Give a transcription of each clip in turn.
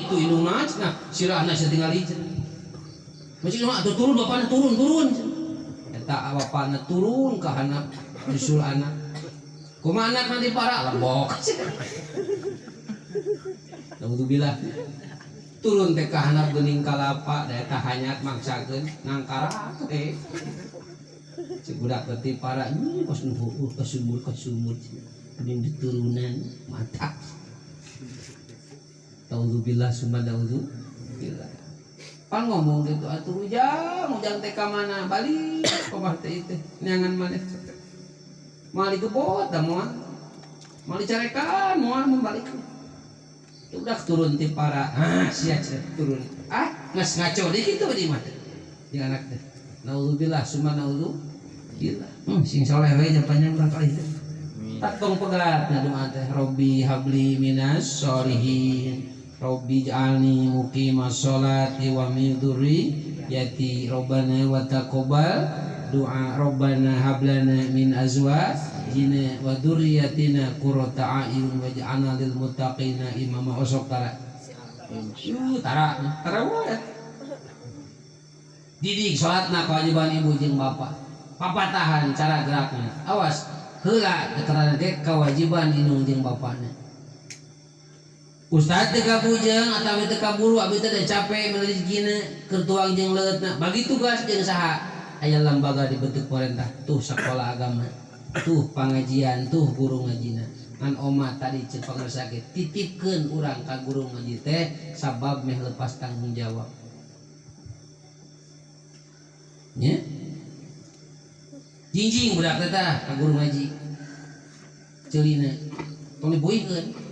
Gitu indungna cenah, sirahna satingali cenah. Masih mah atuh turun bapana, turun turun. Eta bapana turun ka handap nyusul anak. Kumaha anak nanti para lembok. Naudzubillah. Turun teh ka handap geuning kalapa da eta hanyat maksakeun ngangkarak teh. Cek budak teh para ini kos nu heueuh ka sumur ka sumur. Geuning diturunan mantap. Naudzubillah summa naudzubillah. Pan ngomong gitu atuh ujang, ujang teh ka mana? Balik komah teh teh neangan maneh. Moal digebot da moal. Moal dicarekan moal mun balik. Udah turun ti para ah sia turun. Ah geus ngaco deui kitu di mah teh. Jeung anak teh. Naudzubillah summa naudzubillah. Sing soleh we nya panjang urang kali teh. Tak tong pegat ngadoa teh Robbi habli minas sholihin. Robbi ij'alni muqimas sholati wa min dzurriyyati Rabbana wa taqabbal du'a Rabbana hab lana min azwajina wa dzurriyyatina qurrata a'yun waj'alna lil muttaqina imama. Osok tara. Tara tara wae. Didik salatna kewajiban ibu jeung bapak. Papatahan cara gerakna. Awas heula karena ge kewajiban indung jeung bapakna. Ustad teu kabujeng atawa teu kaburu abdi teh capek meuli rezekina keur tuang jeung leueutna. Bagi tugas jeung saha? Aya lembaga dibentuk pemerintah tuh sekolah agama, tuh pengajian, tuh guru ngajina. Ngan oma tadi ceuk pangersa ge titipkeun urang ka guru ngaji teh sabab meh lepas tanggung jawab. Nya? Jingjing budak teh tah ka guru ngaji. Ceulina tong dibuihkeun.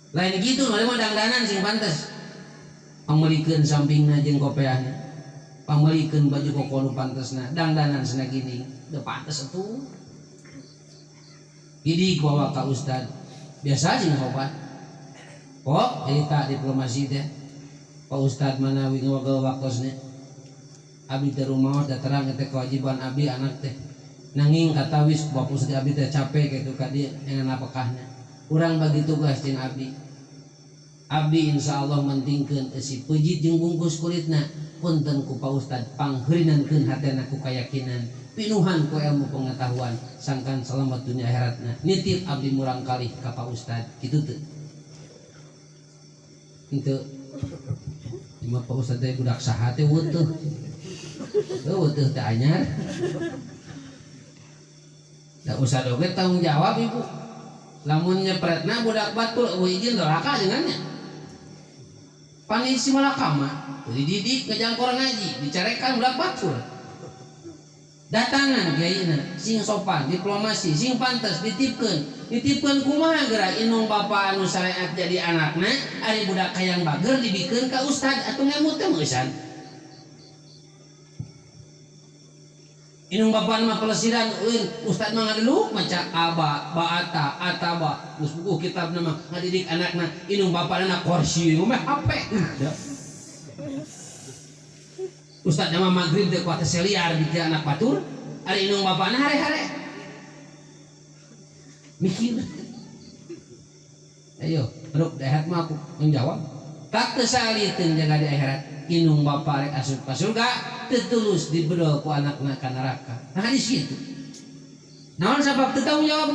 Lain gitu, mana mah dangdanan sing pantes. Pangmeulikeun sampingna jeung kopeahna. Pangmeulikeun baju koko nu pantesna, dangdanan cenah gini, udah pantes atuh. Didik bawa ka ustad. Biasa jeung sopan. Kok cerita diplomasi teh. Pak Ustad manawi ngawagel waktosna. Abdi teh rumaos da terang teh kewajiban abdi anak teh. Nanging katawis bapak ustad abdi teh capek kitu ka dieu dengan napakahna. Urang bagi tugas jeung abdi. Abdi insyaallah mentingkeun eusi peujit jeung bungkus kulitna. Punten ku Pak Ustad pangheurineunkeun hatena ku kayakinan, pinuhan ku ilmu pengetahuan sangkan selamat dunia akhiratna. Nitip abdi murang kalih ka Pak Ustad kitu teu. Henteu. Cuma Pak Ustad teh budak saha teh weutuh. Weutuh teh anyar. Da ustad oge tanggung jawab ibu. Lamun nyepretna budak batur eueuh izin doraka jengannya. Panisi malakama, dididik ngejangkor ngaji, dicarekan budak batur. Datangan kiaina sing sopan, diplomasi, sing pantes ditipkeun. Ditipkeun kumaha geura indung bapa anu syariat jadi anakna, ari budak hayang bager dibikeun ka ustad atuh ngemut teh meusan. Indung bapa mah pelesiran eueun, ustad mah ngaduluk maca aba, baata, ataba, geus buku kitabna mah ngadidik anakna, indung bapana kursi mah HP. Ustad mah maghrib teh kuat seliar bikin anak batur, ari indung bapana hare-hare. Mikir. Ayo, ruk dahat mah aku menjawab. Tak tesaliteun jaga di akhirat. Indung bapa rek asup ka surga, teu tulus dibedol ku anakna ka neraka. Nah di situ. Naon sabab teu tanggung jawab?